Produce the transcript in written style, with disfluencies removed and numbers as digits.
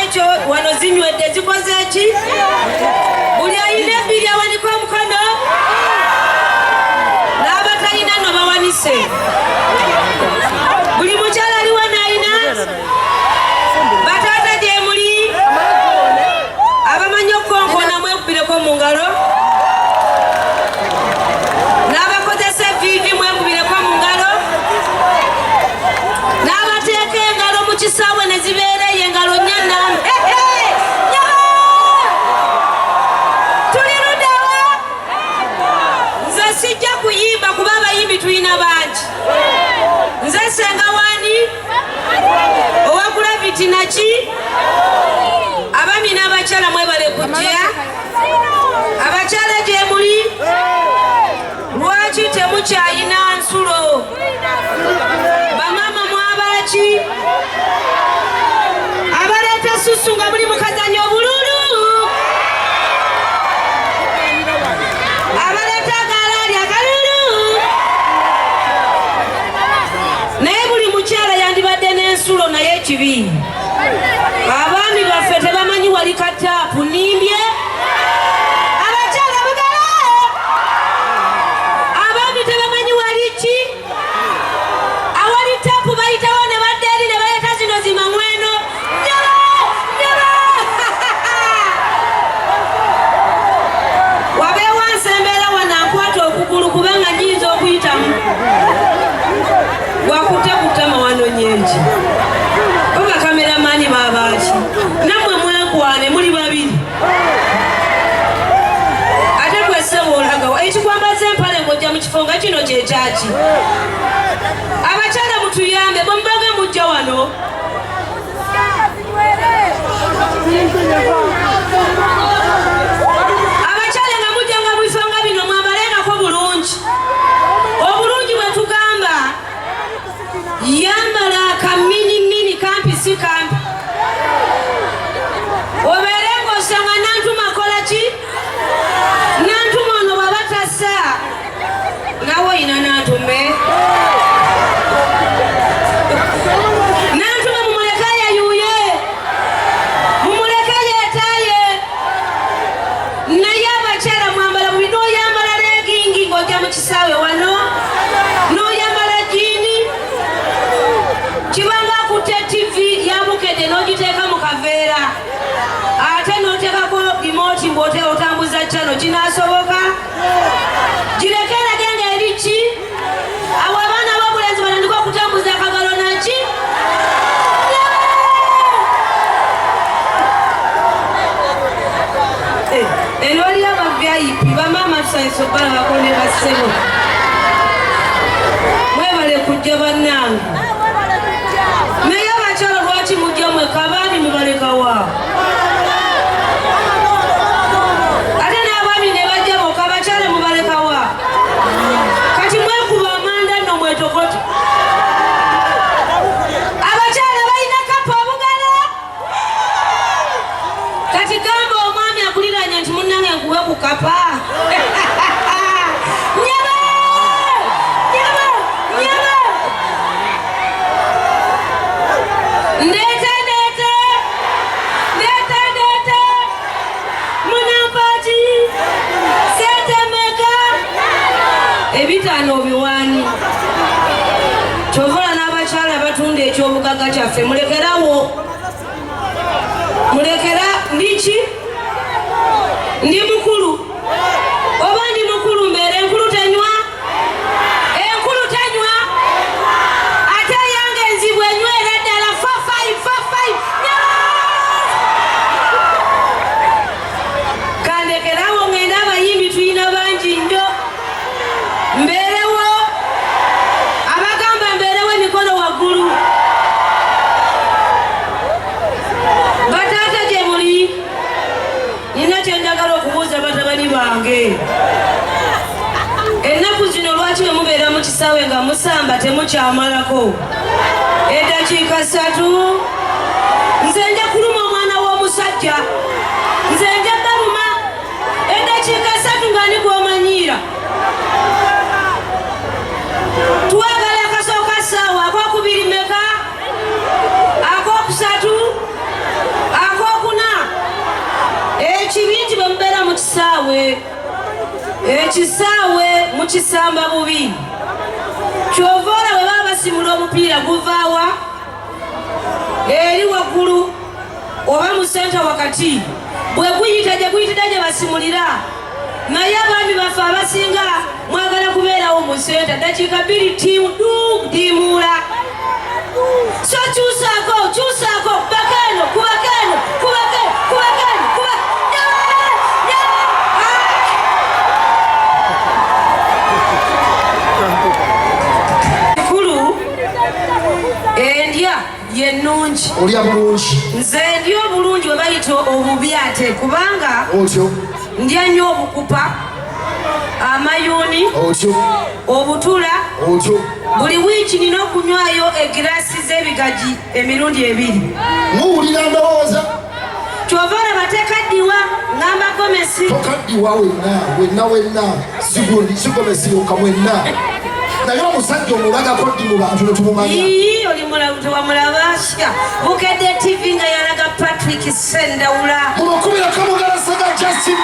N'olwekyo wano zinywedde zikoze ki? Buli alina ebbiri awanike omukono, n'abatalina no bawanise. Buli mukyala ali wano alina. Bataata gye muli, abamanyi okukonkona mwekubireko mu ngalo, n'abakozesa eviivi mwekubireko mu ngalo, n'abateeka engalo mu kisaawe ne zibeera eyo engalo nnya namba. Tuli luddawa? Nze sijja kuyimba kuba abayimbi tulina bangi. Nze senga wani owa Gravity naki. Abaami n'abakyala mwebale kujja. Abakyala gye muli, lwaki temukyayina nsulo? Bamaama mwabaki abaleeta susu nga muli mukazanya obululu, abaleeta agalaali akalulu? Naye buli mukyala yandibadde n'ensulo, naye ekibi abaami baffe tebamanyi wali kataapu. Nimbye? Abakyala bugala, abaami tebamanyi wali ki awali taapu. Bayitawo ne badda eri ne baleeta zino zimaŋweno. Nyaba nyaba wabeewo nsembeera wano ankwata okugulu, kubanga nyinza okuyitamu gwakutte kutama wano nyengi. Oba kameramani babaaki, nammwe mwekwane, muli babiri. Ate gwesebo olagawa ekikwambaza empale ng'ojja mu kifo nga kino kyekyaki? Abakyala mutuyambe, bwe mubaga mujja wano. Abakyala nga mujja nga mubifo nga bino, mwambalengako bulungi. Obulungi bwe tugamba, yambala akaminimini kampi, si kampi, obeere ng'osanga nantuma akola ki. Nantuma ono bw'aba tassa, nawe oyina nantume. Nantuma mumuleke ayayuuye, mumuleke yeetaaye. Naye abakyala mwambala bubi. N'oyambala legging ng'ojja mu kisaawe wano, n'oyambala jean, kibanga akutte TV ya Bukedde n'ogiteeka mu kaveera, ate n'oteekako remote ng'ote otambuza channel. Kinaasoboka? Gireke erage nga eri ki awo. Abaana b'obulenzi batandika okutambuza akagalo naki. Eno waliyo aba VIP. Bamaama tusanyusa okubalabako ne bassebo. Mwebale kujja bannange. Naye abakyala lwaki mujja mweka? Abaami mubalekawa? Ate n'abaami ne bajja bokka, abakyala mubalekawa? Kati mwekuba amanda nno mwetokote. Abakyala balina kapa obugala. Kati gamba omwami akuliranye nti munnange nkuwe ku kapa. Nyaba nyaba nyaba, ndeete ndeete ndeete ndeete, munampaki sente meka? Ebitaano obiwaani. Kyovola n'abakyala batunda ekyobugagga kyaffe. Mulekerawo, mulekera. Ndiki? Ndi mukulu oba ndi mukulu? Mbeera enkulu tenywa, enkulu tenywa, ate eyange enzibu enywera ddala. 4545. Kandekerawo ngende, abayimbi tulina bangi nnyo. Mbeerewo? Abagamba mbeerewo, emikono waggulu. Bataata gye muli, nina kyenjagala okubuuza batabani bange. Ennaku zino lwaki bwe mubeera mu kisaawe nga musamba temukyamalako eddakiika 3? Nze nja kuluma omwana w'omusajja, nze nja baluma eddakiika 3 nga ni gwomanyiira. Twagala akasooka ssaawa, akokubiri meka, akokusatu ako. Ekisaawe mukisamba bubi. Kyova olaba bwe baba basimula omupiira guvaawa eri waggulu oba mu senta wakati, bwe guyita gye guyitira gye basimulira. Naye abaami baffe abasinga mwagala kubeerawo mu senta dakiika bbiri tiimuula. So kyusaako, kyusaako, kubako eno, kubako eno, kubako, kubako eno, kuba kulu. Endya ye nnungi. Olya bulungi. Nze ndya obulungi, we bayita obubi ate, kubanga Otyo. ndya nnyo obukupa, amayuuni, Otyo. obutula. Otyo. Buli wiiki nina okunywayo egiraasi z'ebigaji emirundi ebiri. Muwulira ndowooza. Kyova olaba tekaddiwa, ngamba gomesi. Tokaddiwa wenna wenna wenna, sigundi sigomesi yokka, mwenna. Naye omusajja omulagako ddi mu bantu netumumanya? Ii, oli mulabu tewamulaba sya Bukedde TV nga yalaga Patrick Sendawula. Mumukubirako mugalasega Justin.